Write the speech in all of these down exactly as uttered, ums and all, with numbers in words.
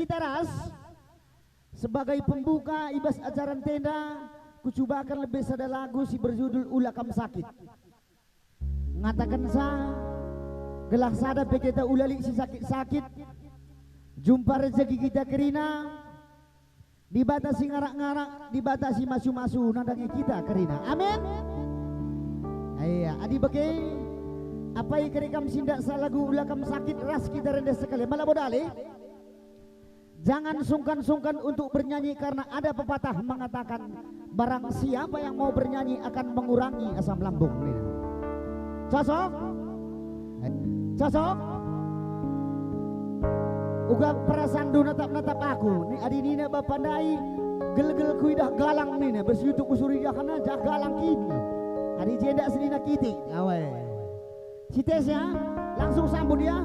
Teras, sebagai pembuka i bas acara ntenda, kucubaken lebe sada lagu si berjudul Ula Kam Sakit. Ngatakensa, gelah sada pe kita ula lit si sakit-sakit, jumpa rejeki kita kerina, Dibata si ngarak-ngarak, Dibata si masu-masu nandangi kita kerina. Amin. Iya, adi bage, apai kari kam si ndaksa lagu Ula Kam Sakit ras kita rende sekali. Mala bodali. Jangan sungkan-sungkan untuk bernyanyi, karena ada pepatah mengatakan, "Barang siapa yang mau bernyanyi akan mengurangi asam lambung," nina. Cocok? Eh, cocok? Uga perasanndu natap-natap aku. Ni adi nina bapa ndai, gelgel kuidah galang nina, bas YouTube usur idahna jah galang kini. Adi jenda senina kitik. Awe. Si tes ya, langsung sambut ya.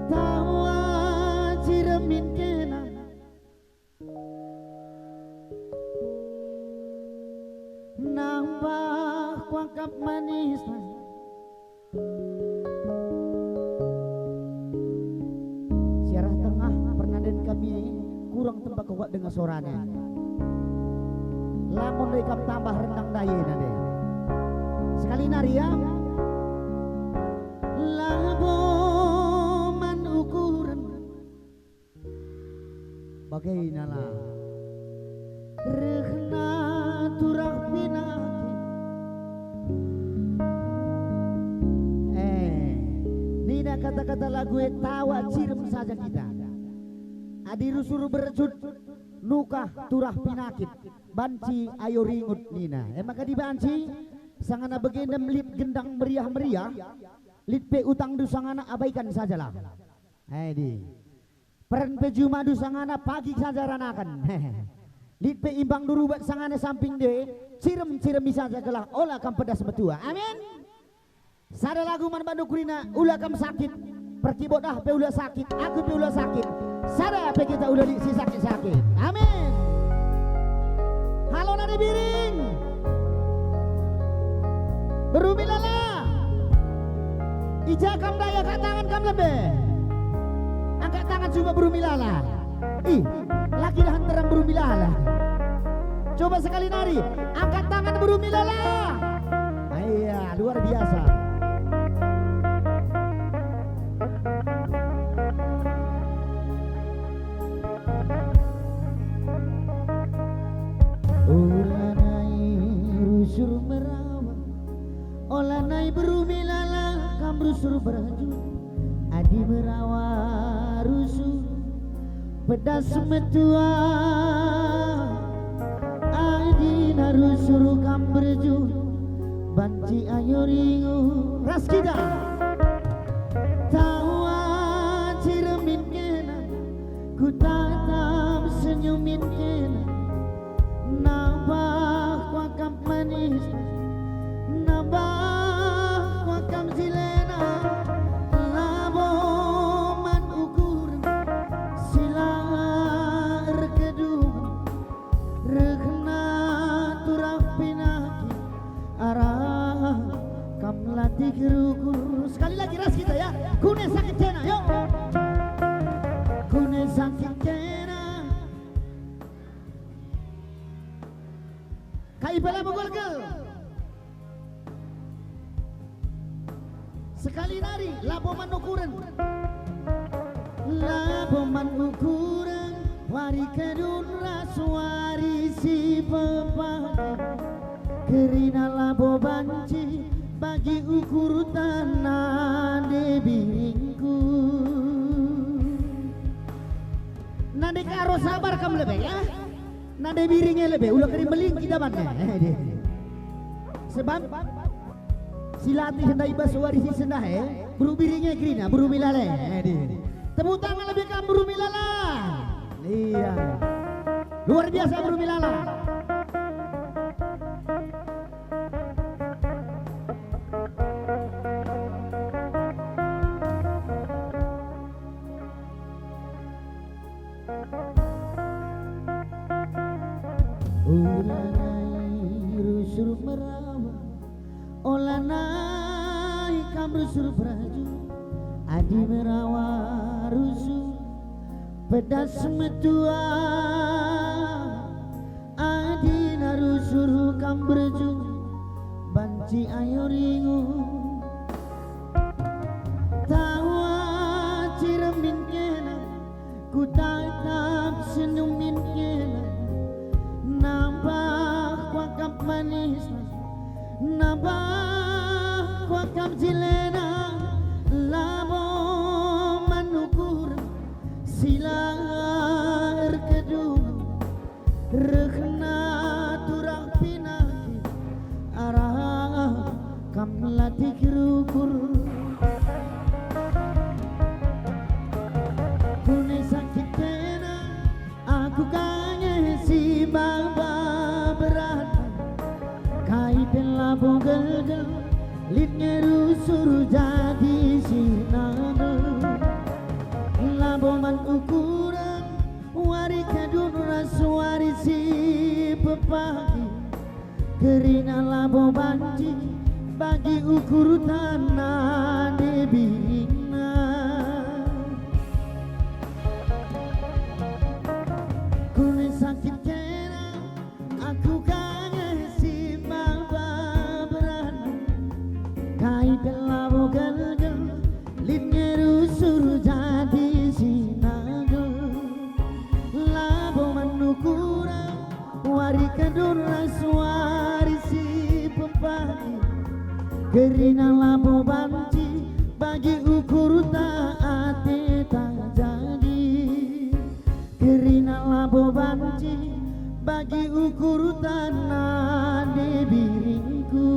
Tawa ciremin kena. Nambah kuakap manis. Siarah tengah pernanden kami kurang tembak kuat dengar suaranya. Lamun dai kam tambah rendang dai nande. Sekali nari ya. Labo man ukuren. Bagainala rehna turah pinakit. Eh, nina kata-kata lagu e tawa cirem saja kita. Adi rusur berjut nukah turah pinakit, banci ayo ringut nina. E maka dibanci, sangana begendem lit gendang meriah-meriah, lit pe utangndu sangana abaikan sajalah. Adi. Peren pe jumandu sangana pagi saja ranaken. Lit pe imbangndu rubat sangana samping de, cirem-ciremi saja gelah ola kam pedas metua. Amin. Sada lagu man bandu kerina, Ula Kam Sakit. Perkibot ah pe ula sakit, aku pe ula sakit. Sada pe kita ula lit si sakit-sakit. Amin. Halo nade Biring. Beru Milala. I ja kam daya angkat tangan kam lebe. Angkat tangan coba beru Milala. Ih, lagi dahan terang beru Milala. Coba sekali nari, angkat tangan beru Milala. Ah, iya, luar biasa. Ola nai rusur merawa, ola nai beru Milala kam rusur beraju. Adi merawa rusur pedas metua, adi na rusur kam beraju, banci ayo ringu. Ras kita. Tawa ciremin kena, ku tatap senyumin kena, nambah kuakap manis, nambah kuakap jilena, labo man ukuren, sila erkedung, rehna turah pinakit, arah kam latih rukur. Sekali lagi ras kita ya. Kune sakit kena, yuk. Kune sakit kena. Kai pela begulgel. Sekali nari, labo man ukuren. Labo man ukuren, wari kedun ras wari si pepagi. Kerina labo banci bagi ukur tanah de biringku. Nande karo sabar kam lebe, ya? Nande Biring e lebe, ula keri meling kita banna. Eh, dia. Sebab si latih ndai bas wari si sendah e, beru Biring e kerina, beru Milala e. Eh, dia. Tepuk tangan lebe kam beru Milala. Iya. Luar biasa beru Milala. Ola nai rusur merawa, ola nai kam rusur beraju. Adi merawa rusur Pedas metua, adina rusur kam berjung, banci ayo ringu. Tawa ciremin kena, kutatap senyumin kena, nambah kuakap manisna, nambah kuakap jilena, labo man ukur si la erkedung, rehna turah pinakit, arah kam latih rukur. Kune sakit kena, aku ka nge si baba berat. Kai pe labo gelgel, lit nge rusur jadi si nagel. Labo man ukuren, wari kedun ras wari si pepagi. Kerina labo banci bagi ukur tanah debina. Kune sakit kena, aku ka nge si maba beranu. Kai pe labo gelgel, lit nge rusur jadi si nagel. Labo man ukuren, wari kedun ras wari si pepagi. Kerina labo banci bagi ukur ta ate ta jadi. Kerina labo banci bagi ukur tanah dibiringku.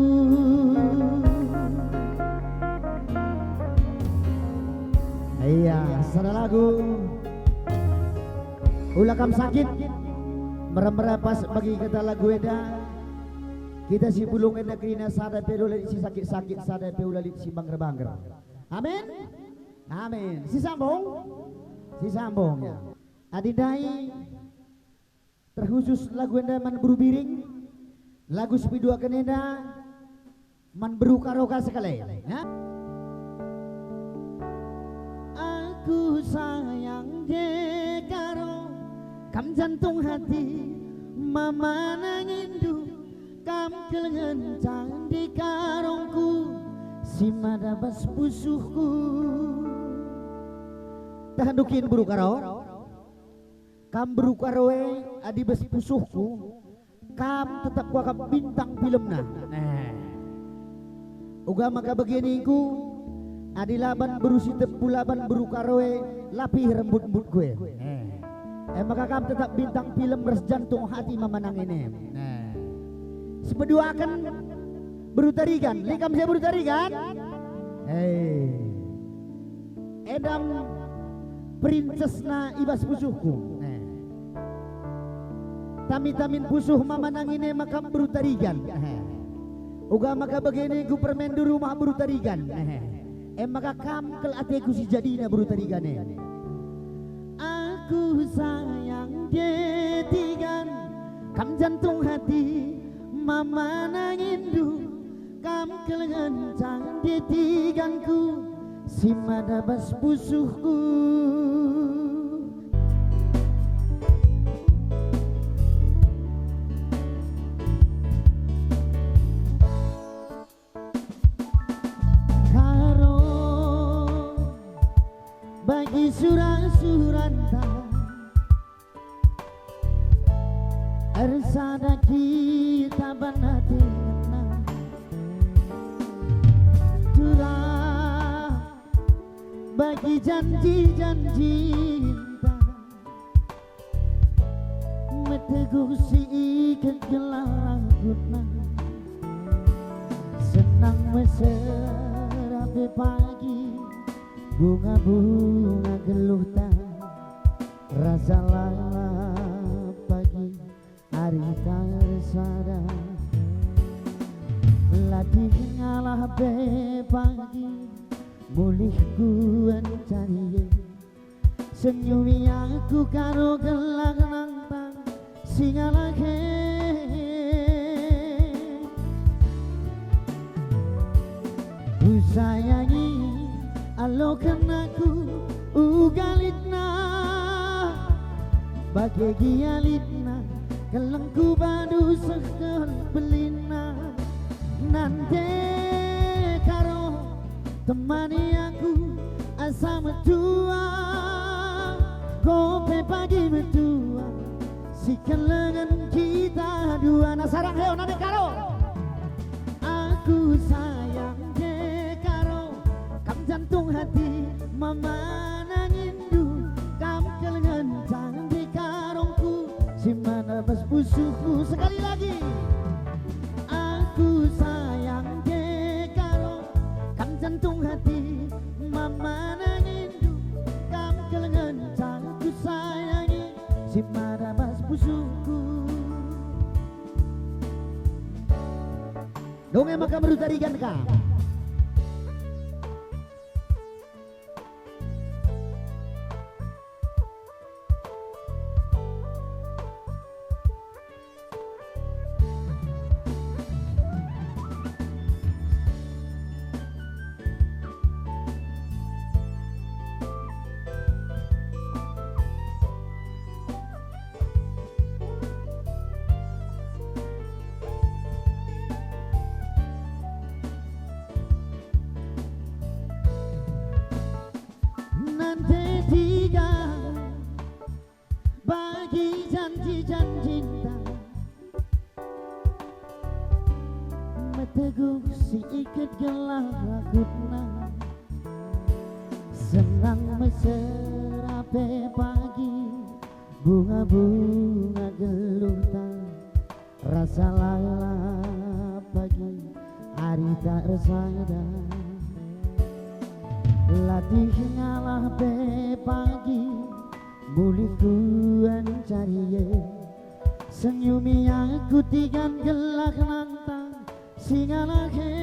Iya, sada lagu. Ula kam sakit, mera-mera pas bagi kata lagu enda. Kita si bulung enda kerina sada pe ula lit si sakit-sakit, sada pe ula lit si bangger-bangger. Amin. Amin. Si sambung? Si sambung, ya. Adi ndai terkhusus lagu enda man beru biring, lagu si peduaken enda man beru Karo ka sekali, ya. Aku sayang je Karo, kam jantung hati, mama nangindu, kam kelengen candi karongku, si mada bas pusuhku. Tahan dukin beru Karo. Kam beru Karo e, adi bas pusuhku, kam tetap kuakap bintang filmna. Eh. Uga maka bage ningku, adi la ban beru si tepu, la ban beru Karo e, la pih rembut-embutku e. Eh. E maka kam tetap bintang film ras jantung hati mama nangin e. Eh. Si peduaken beru Tarigan, lit kam si beru Tarigan? Eh. Enda me princessna i bas pusuhku. Eh. Tami-tamin pusuh mama nangin e maka beru Tarigan. Eh. Uga maka bage ningku permen di rumah beru Tarigan. Eh. E maka kam kal ateku si jadina beru Tarigan e. Aku sayang je Tigan, kam jantung hati, mama nangindu, kam kelengen candi Tiganku, si mada bas pusuhku. Karo bagi sura-suranta, ersada kita banati ngena. Turah bagi janji-janjinta, meteguh si iket gelah rambutna. Senang mesera pe pagi, bunga-bunga geluhta, rasa lalap pagi. Ari ta ersada, latih ngalah pe pagi, mulih kuencari e. Senyumi aku Karo gelah nangtang si ngalah e. Kusayangi aloken aku uga litna. Bage gia litna, kelengku bandu seh kal belina. Nande karo temani aku asa metua, kope pagi metua, sikelengen kita dua. Nasarang heo nande karo. Aku sayang de karo, kam jantung hati mama nangindu, kam kelengen candi karongku, si mana bas pusuhku. Sekali lagi. Aku sayang de karo, kam jantung hati mama nangindu, kam kelengen cangku sayangi, si mana bas pusuhku. Donge maka meruta rigan ka. Nande tiga bagi janji-janjinta, meteguh si ikut gelah rambutna, senang mesera pe pagi bunga-bunga geluhta. Rasa lalap pagi ari tak ersada, latih ngalah pe pagi mulihku encari e. Senyumi aku tigan gelah nantang si ngalahe.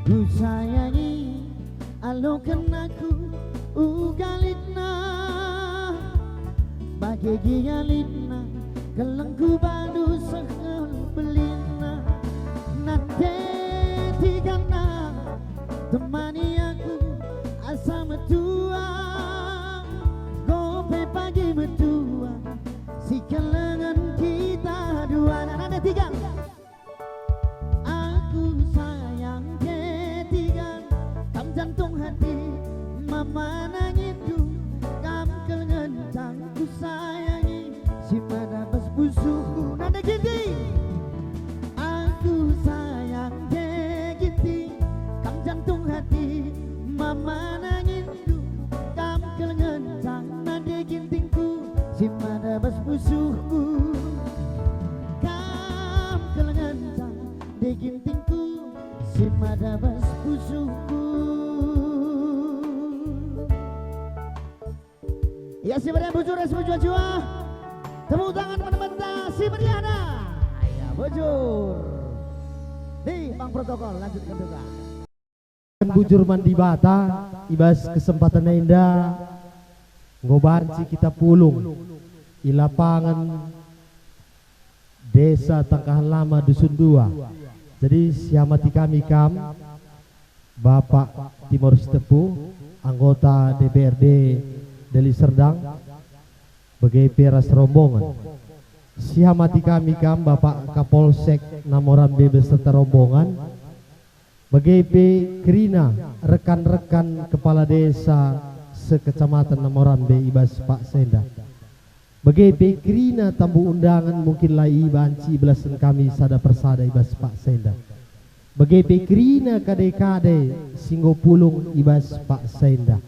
Kusayangi aloken aku uga litna, bage gia litna, kelengku bandu seh kal belina. Nande tiganna temani aku asa metua, kope pagi metua, sikelengen kita dua. Nande tiga. Aku sayang ketiga, kam jantung hati, mama nangindu, kam kelengen cangku sayangi, si mana bas pusuhku. Nande Ginting. Aku sayang keti, kam jantung hati, mama nangindu, kam kelengen cang Nande Gintingku, si mana bas pusuhku. Kam kelengen cang Nande Gintingku, si mana bas pusuhku. Ya, si meriah bujur, si bujur jua. Tepuk tangan teman-teman, si meriahna. Ya, bujur. Nih, Bang Protokol, lanjutkan juga. Bujur man Dibata i bas kesempatan enda, enggo banci kita pulung i lapangen Desa Tangkahan Lama, Dusun Dua. Jadi, siamati kami kam, Bapak Timor Sitepu, anggota D P R D Deli Serdang, bage pe ras rombongan. Siamati kami kam, Bapak Kapolsek Namorambe beserta rombongan, bage pe kerina rekan-rekan kepala desa sekecamatan Namorambe i bas paksa enda. Bage pe kerina tambu undangan mungkin la ibanci ibelasen kami sada persada i bas paksa enda. Bage pe kerina kade-kade si enggo pulung i bas paksa enda.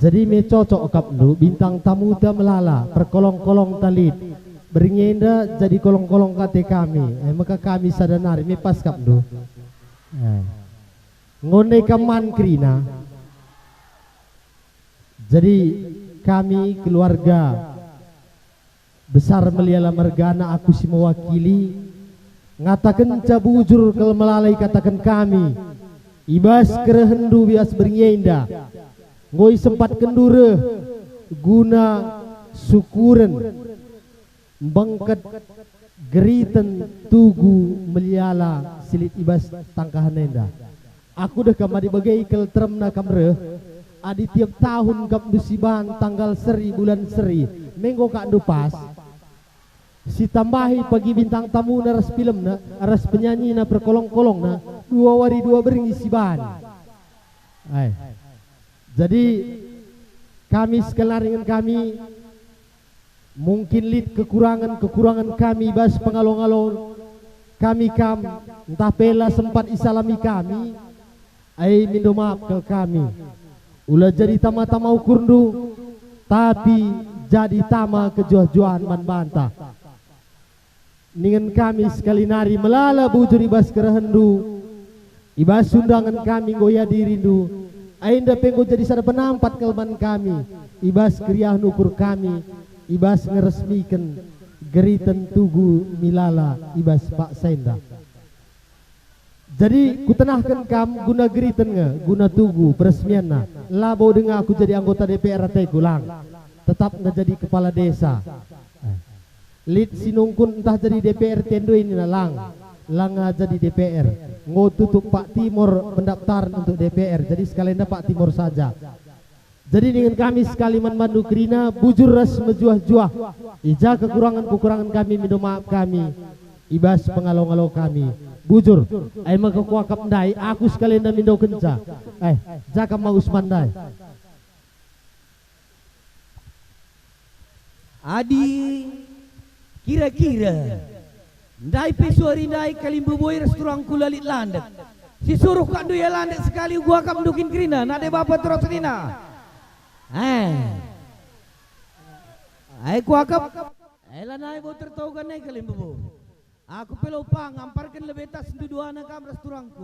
Jadi me cocok akapndu, bintang tamuta melala, perkolong-kolongta lit. Berngi enda jadi kolong-kolong kate kami, e maka kami sada nari, me pas akapndu. E. Enggo ndai kam man kerina. Jadi kami keluarga besar Meliala mergana, aku si mewakili, ngatakenca bujur kal melala ikataken kami, i bas kerehenndu i bas berngi enda, enggo isempatkenndu reh guna syukuren mbengket geriten tugu Meliala si lit i bas Tangkahan enda. Aku deh kam adi bage kal teremna kam reh, Adi tiap tahun gapndu siban tanggal seri bulan seri, me enggo kakndu pas. Sitambahi pagi bintang tamuna ras filmna, ras penyanyina perkolong-kolongna, dua wari dua berngi siban. Ai. Jadi, kami sekali nari ngen kami, mungkin lit kekurangen-kekurangen kami bas pengalo-ngalo kami kam, ntah pe la sempat isalami kami, ai mindo maaf kal kami. Ula jadi tama-tama ukurndu, tapi jadi tama kejuah-juahen man banta. Ningen kami sekali nari melala bujur i bas kerehenndu, i bas undangen kami enggo iadirindu, enda pe enggo jadi sada penampat kal man kami, i bas keriahen ukur kami, i bas ngeresmiken geriten tugu milala i bas paksa enda. Jadi kutenahken kam guna geriten nge, guna tugu peresmianna, labo denga aku jadi anggota D P R ateku, lang. Tetap nge jadi kepala desa. Eh. Lit si nungkun ntah jadi D P R tendu nina lang, langa jadi D P R. Enggo tutup Pak Timor pendaftaran untuk D P R, jadi sekalian Pak Timor saja. Jadi ningen kami sekali man bandu kerina, bujur ras mejuah-juah. I ja kekurangen-kekurangen kami mindo maaf kami, i bas pengalo-ngalo kami. Bujur, ai maka kuakap ndai, aku sekalian mindo kenca. Eh, ja kam ma Usman ndai. Adi kira-kira ndai pe suari ndai kalimbubu e ras turangku la lit landek. Si suruh kakndu ia landek sekali, kuakap ndu kin kerina, nade bapa terus senina. Eh. Ai kuakap. Eh, lanai bo tertoga nai kalimbubu. Aku pe la upang, amparken lebe tasndu duana kam ras turangku.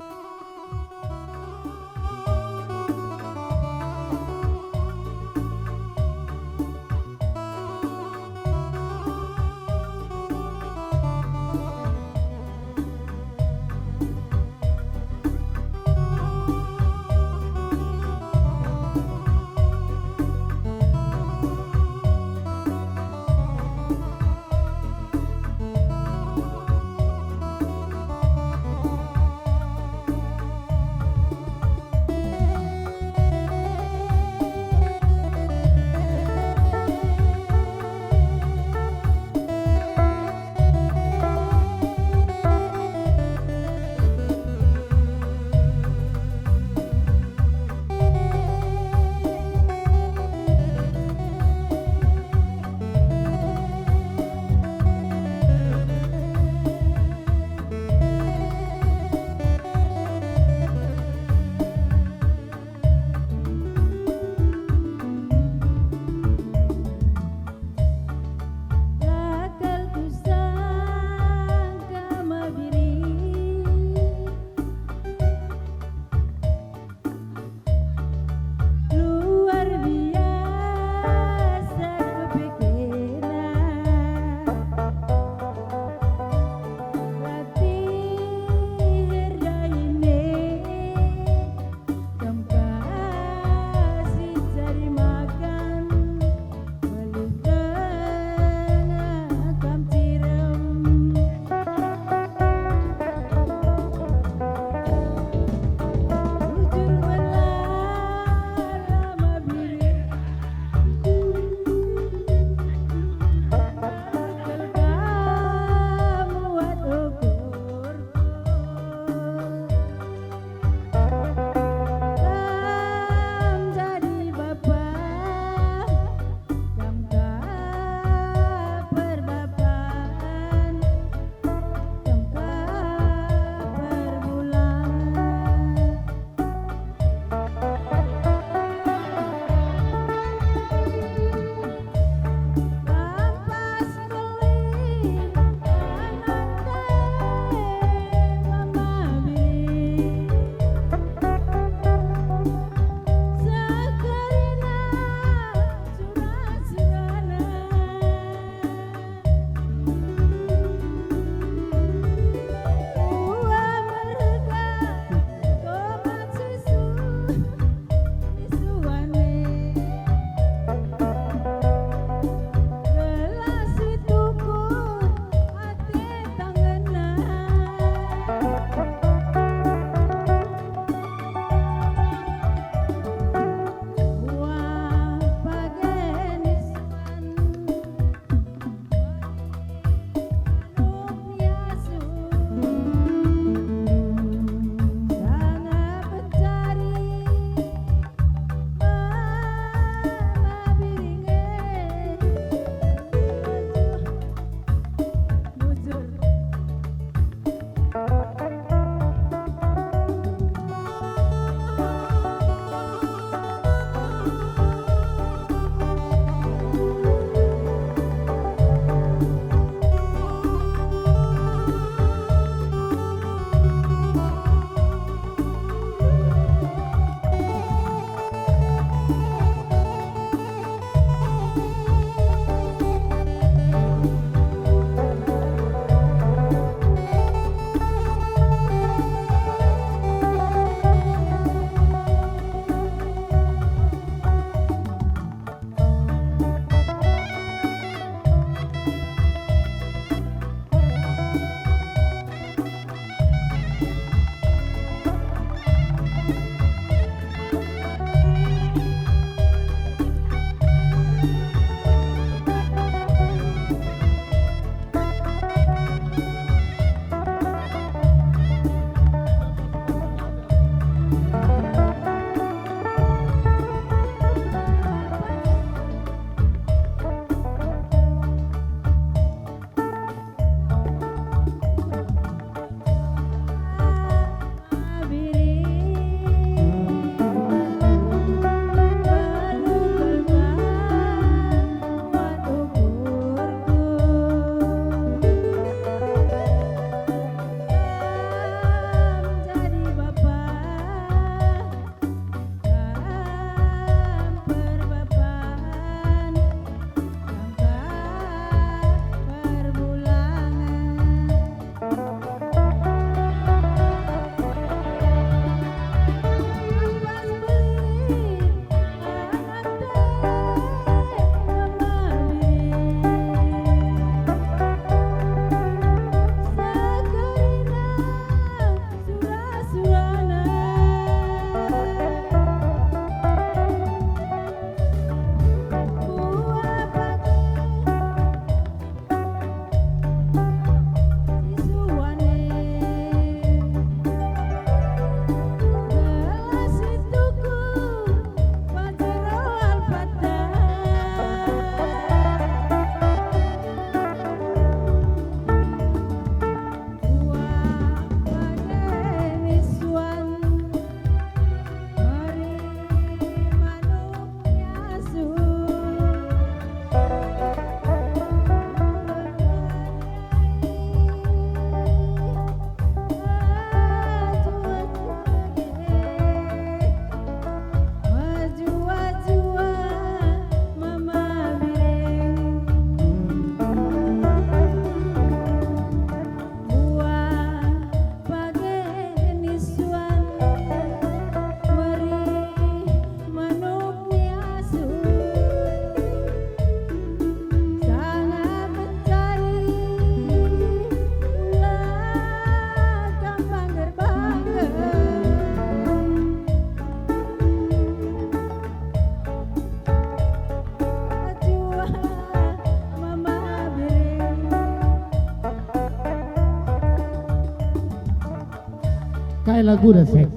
Lagu resek.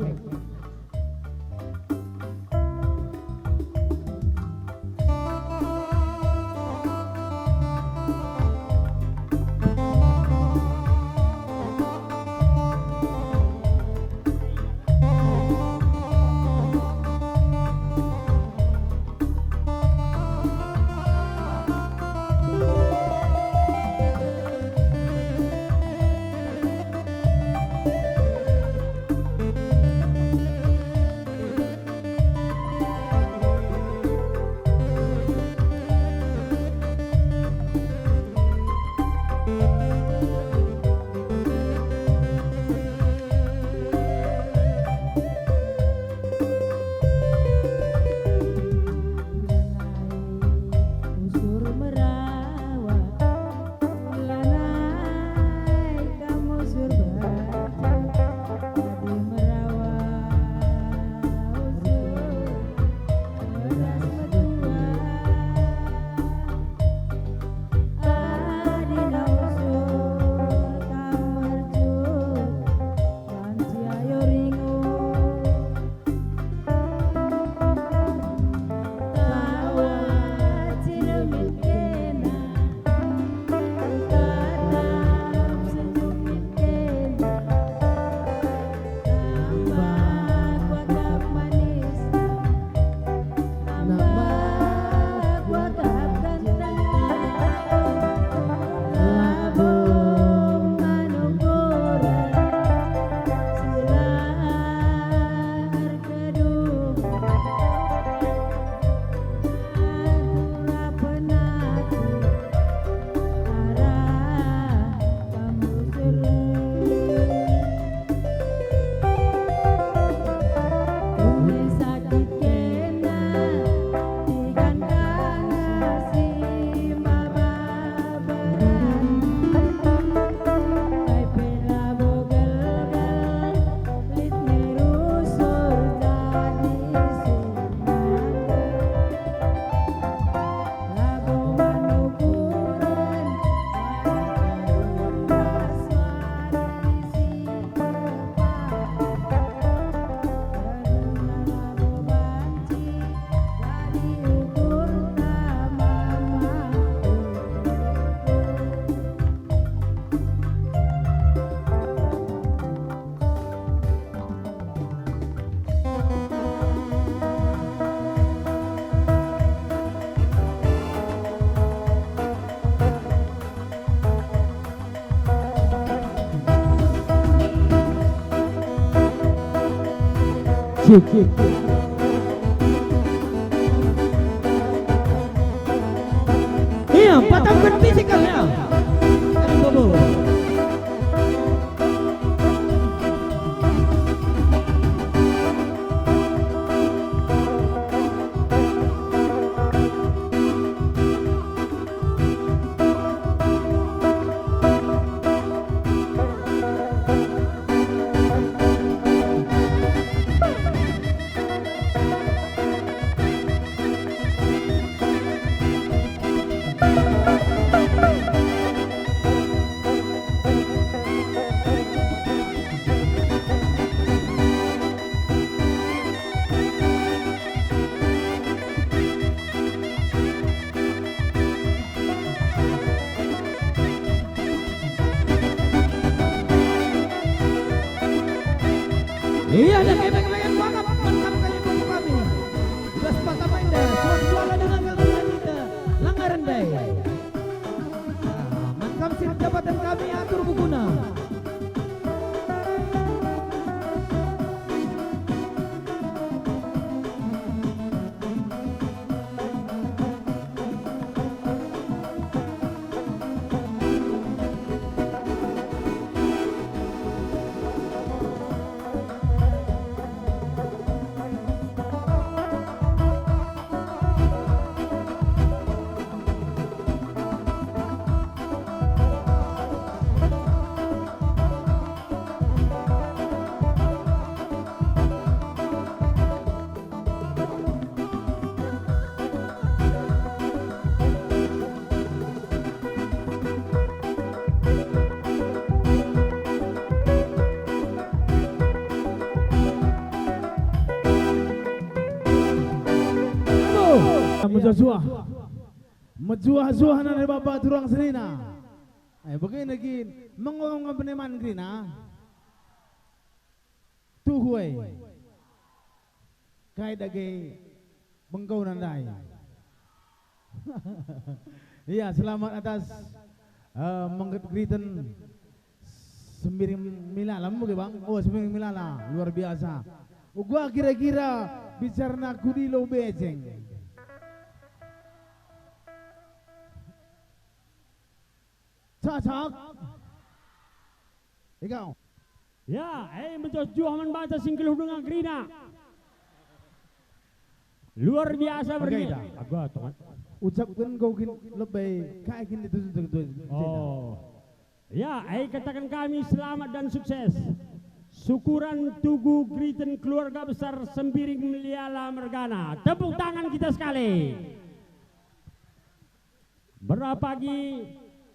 Usur merawat. Lanai kam usur batu, adi merawa usur beras metua. Adi na usur kam mercut, banci ayo ringu. Tawa ciremit kena, tatap senyumit kena, tambah kuakap manisna, tambah kuakap gantengna. Labo man ukuren si la Keduh, aku la penakut arah pambusur. Uli sakit kena, tigan kanga si maba baran. Kai pe labo gelgel, lit nge rusur jadi si mager. Labo man ukuren, wari ras wari si tepat. Kerna labo banci jadi ukurta mama. Cik, cik, cik. Iya, patapken fisik kami, ya. Aduh, bobo. Mejuah-juah. Mejuah-juah nande bapa turang senina. Eh, bagenda kin, mengongong peneman kerina. Tuhu e. Kai dage bengkau nandai. Iya, selamat atas, eh, mengget geriten Sembiring Milala, mungkin, Bang? Oh, Sembiring Milala, luar biasa. Uga kira-kira bicarana kudilo beceng. Cocok. Ikau. Ya, eh, mejuah-juah man banta si nggeluh denga kerina. Luar biasa. Oke, bernia. Dah. Aku ah, tongan. Ucapken kau kin lebe, kai kin itu tujuan, tujuan, tujuan. Oh. Ya, eh, katakan kami selamat dan sukses. Syukuran tugu geriten keluarga besar Sembiring Milala mergana. Tepuk tangan kita sekali. Mera pagi,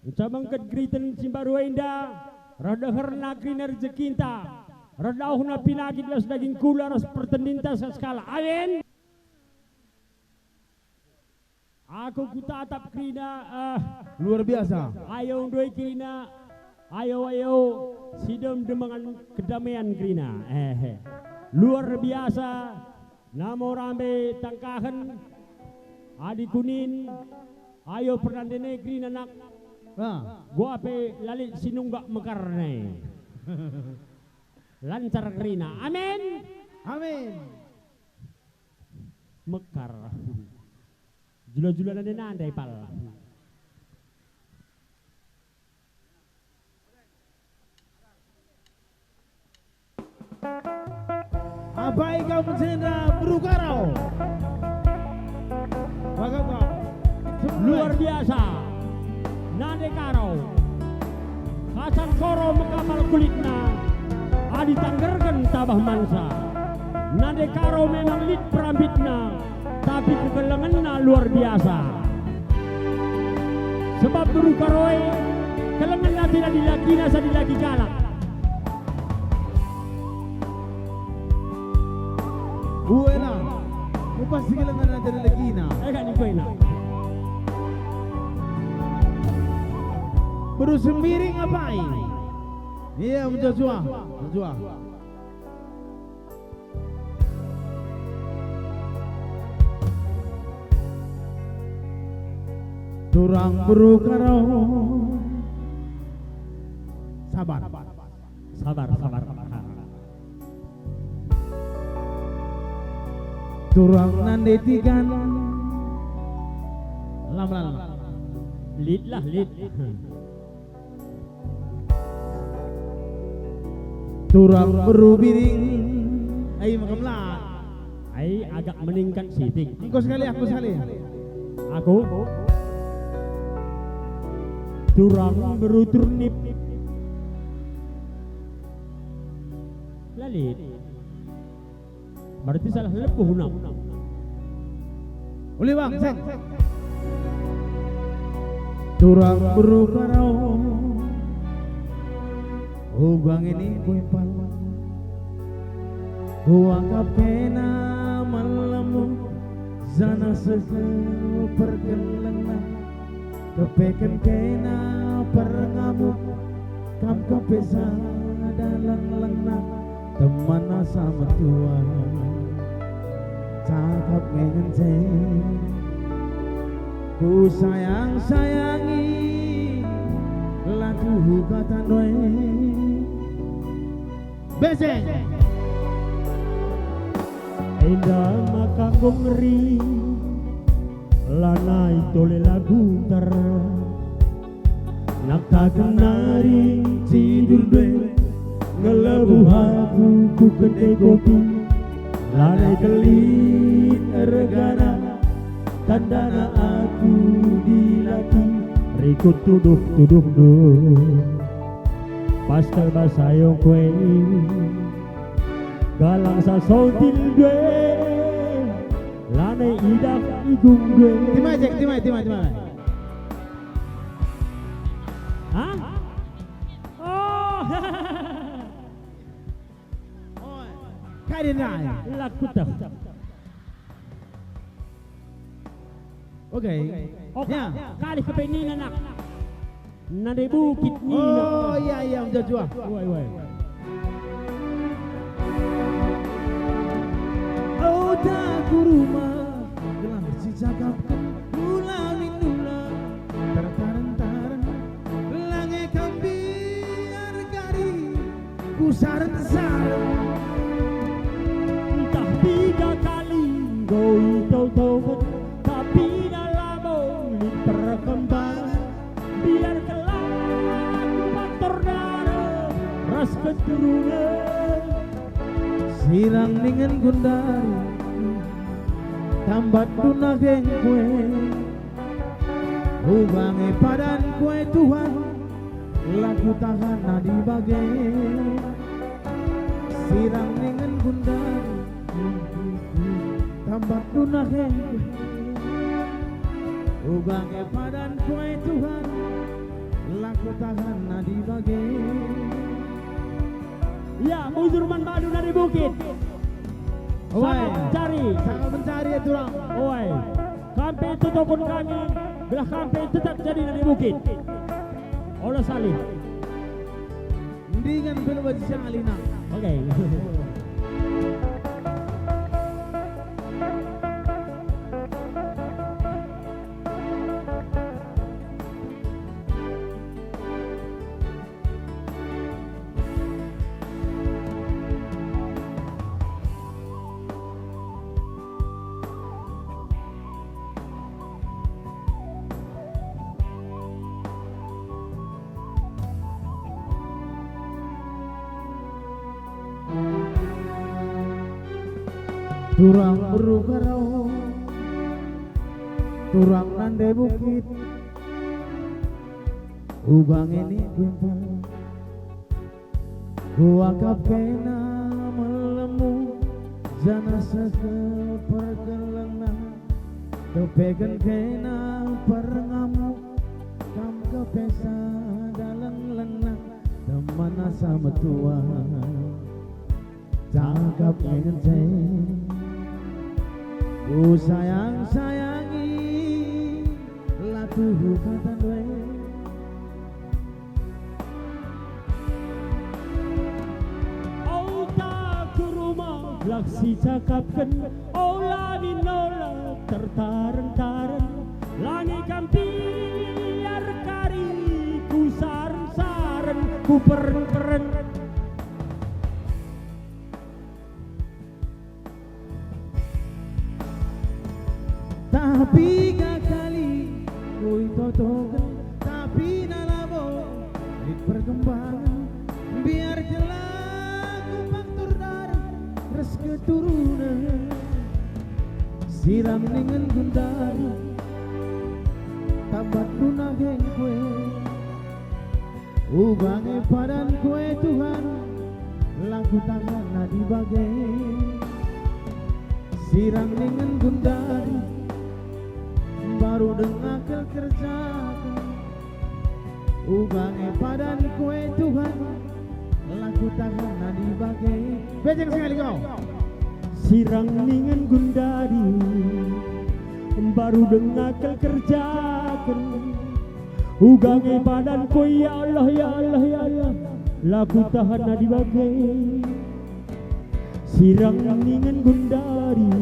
enca mengket geriten si mbaru enda, reh deherna kerina rejekinta, reh dauhna pinakit ras daging kula ras pertendinta sekali. Amin. Aku kutatap kerina, eh, luar biasa. Ayo ndoi kerina, ayo, ayo, sidem demengan kedamaian kerina. Eh, eh. Luar biasa. Namo rambe tangkahen, adi kunin, ayo pernande negeri nanak. Ah. Gua pe lalit sinunggak mekar ne. Lancar kerina. Amin. Amin. Mekar. Jula-jula nande-nande pal. Apai kam jenda beru Karo? Bagam kau. Luar biasa. Nande Karo. Kasan koro mekapal kulitna. Adi tanggerken tabah mansa. Nande Karo memang lit perambitna. Tapi kekelengenna luar biasa. Sebab beru Karo e, kelengen atena dilakina asa dilaki kalak. Buena, mupasi kelengen atena dilakina. Eh, kak ni kuena. Beru Sembiring apai? Iya, mejuah-juah. Mejuah. Turang beru Karo. Sabar. Sabar, sabar. Turang nande tigan. Lam, lam. Lit lah, lit. Turang beru Biring. Ai, makam la. Ai, agak meningkat sitik. Engko sekali, aku sekali. Aku. Turang beru Turnip. Lalit. Berarti salah lebuh, Unang. Uli, Bang, seng. Turang beru Karo. Uga ngeni kuimpal. Kuakap kena malemu, janah seh perkelenna. Kepeken kena perngamuk, kam kepe sada lenglengna, teman asa metua. Cakap nge ngence, ku sayang-sayangi, la tuhu kata ndoi. Beseng. Enda maka enggo ngeri, lanai tole lagu ntar. Nakta kenari cidur due, ngelebuh aku ku kedai kopi. Lanai kelit ergana, tandana aku dilaki, rikut tuduh-tuduhndu. Pas kal bas ayong kue, galang sasontil due, lanai idah igung due. Timai, Jack, timai, timai, timai. Hah? Oh. Kai dia nai? Laku tah. Oke. Oke. Ya. Kalih kepe nina, nak. Nande bukit nina. Oh, iya, iya, menjajua. Woi, woi. Oh, tak ku rumah, gelah sicakapken, nula min nula, tertaren-taren, lange kambiar kari, kusaren-saren. Ntah piga kali enggo itotoken, tapi na labo lit perkembangen. Biar kelak faktor dareh ras keturunen. Sirang dingen gundari, tambat dunaheng kue. Uga nge padan kue Tuhan, la kutahan nadi bage. Sirang dingen gundari, tambat dunaheng kue. Uga nge padan kue Tuhan, la kutahan nadi bage. Ya, bujur man bandu nadi bukit. Oi. Sangat mencari. Sangat mencari ya, turang. Oi. Kam pe tutokon kami, gelah kam pe tetap jadi nadi bukit. Ola salih. Mendingan belum aja salih, nak. Oke. Turang beru karo, turang nande bukit, uga ngeni kuimpal. Kuakap kena melemu, janah seh perkelengna, kepeken kena perngamu, kam kepesa daleng lengna, teman asa metua. Cakap ngenca, ku sayang-sayangi, la tuhu kata ndai. Ota ku rumah gelah sicakapken, ola min ola tertaren-taren. Lange kambiar kari, kusaren-saren, kuperen-peren. Tah piga kali kuitotoken, tapi na labo lit perkembangen. Biar jela ku faktor dareh ras keturunen. Sirang dingen gundari, tambat dunaheng kue. Uga nge padan kue Tuhan, la kutahan nadi bage. Sirang dingen gundari, mbaru denga kel kerjaken. Uga nge padan kue Tuhan, la kutahan nadi bage. Bejeng sekali kau. Sirang dingen gundari, mbaru denga kel kerjaken. Uga nge padan kue, ya Allah, ya Allah, ya Allah, la kutahan nadi bage. Sirang dingen gundari,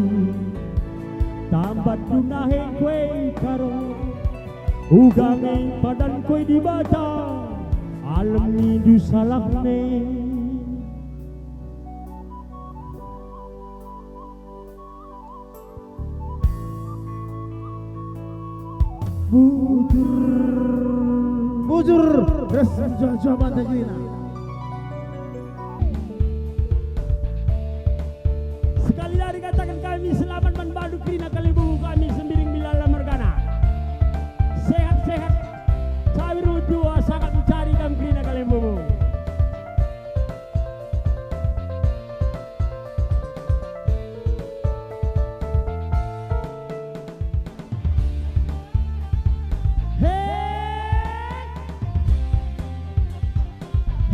tambat dunaheng kue karo. Uga nge padan kue Dibata, alemi dusa lahne. Bujur. Bujur. Ras juah-juah banta kerina. Sekali lagi kataken kami selamat man bandu kerina kalimbubu kami Sembiring Bilala mergana. Sehat-sehat. Cawi ruju asangap mencari kam kerina kalimbubu. He.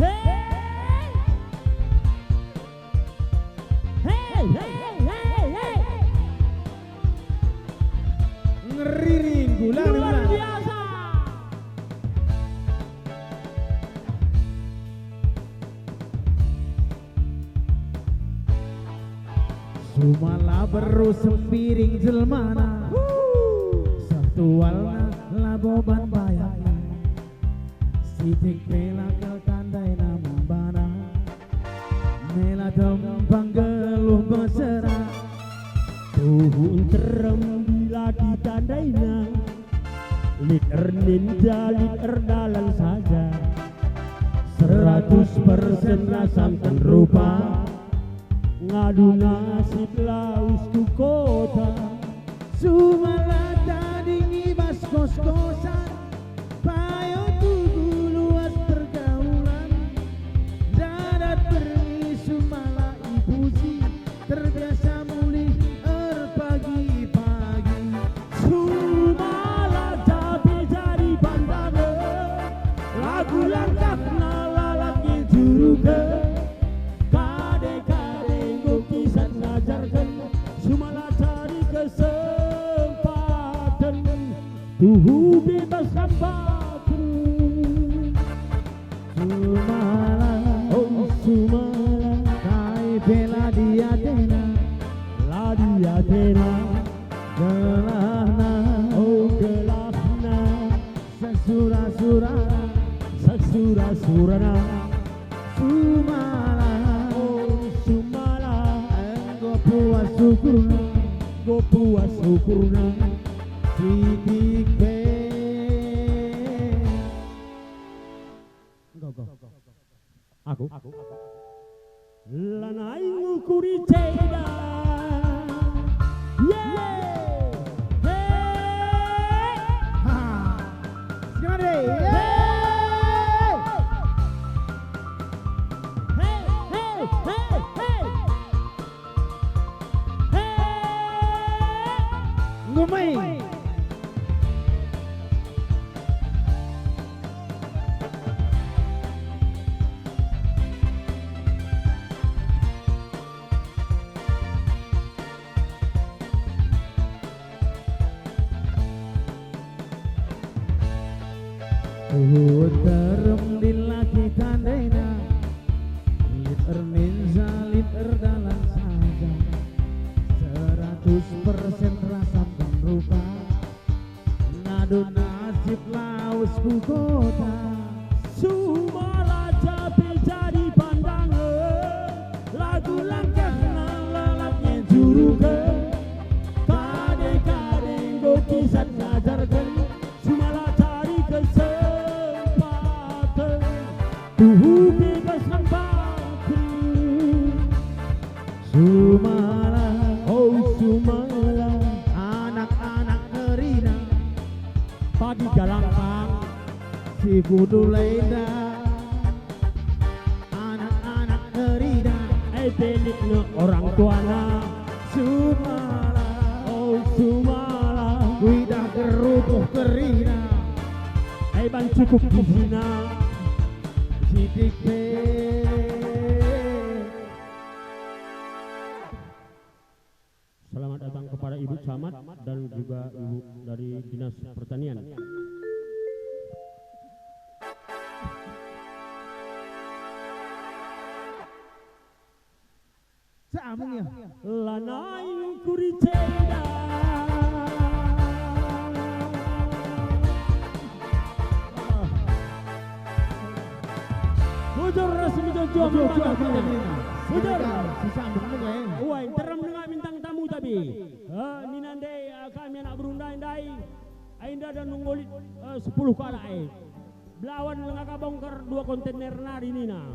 Riring, gulang, luar biasa. Sumala beru sembiring jelmana, seh tualna labo ban bayakna. Sitik pe la kal tandaina man bana, mela tempang geluh mesera. Tuhu nterem bila ditandaina, lit erninja lit erdalan saja. Seratus persen rasamken rupa, ngadu nasib lawes ku kota. Sumala tading i bas kos-kosan, payo tugu luas pergaulan. Dadat berngi sumala ipuji, terbiasa mulih erpagi-pagi. Sumala jadi pandangen, lagu langkahna lalap ngejuruken. Kade-kade enggo kisah ngajarken, sumala cari kesempaten, tuhu bebas sampaten. Sumala, oh sumala, kai pe la diatena, la diatena, gelahna, oh gelahna, sesura-surana, sesura-surana. Sumala, oh sumala, enggo puas ukurna, enggo puas ukurna. Sitik pe. Enggo, enggo. Aku. Lanai ngukuri ceda. Yeay. Hey. Ha. Sekali. Yeay. Hey, hey, hey, hey. Hey. Ngumai. Tuhu nterem lit la kitandaina, lit erninja lit erdalan saja. Seratus persen rasamken rupa, ngadu nasib lawes ku kota. Sumala jadi pandangen, lagu langkahna lalap ngejuruken. Kade-kade enggo kisah ngajarken, sumala cari kesempaten, tuhu bebas sampaten. Sumala, oh sumala, anak-anak kerina. Pagi galangkang, si kudu lenda. Anak-anak kerina, eh, delikna orang tuana. Sumala, oh sumala, kuidah gerubuh kerina. Eh, ban cukup di sina. Sitik pe. Selamat datang kepada Ibu Camat dan juga Ibu dari Dinas Pertanian. Sambung ya. Lanai ngukuri ceda. Bujur ras mejuah-juah. Bujur-juah. Bujur. Sekali, sisambung dulu, eh. Wah, nterem denga bintang tamu tapi. Eh, nina ndai, eh, kami anak beru ndai, ndai. Ai ndada nunggu lit, eh, sepuluh kalak, eh. Belawan lenga ka bongkar dua kontainer nari nina.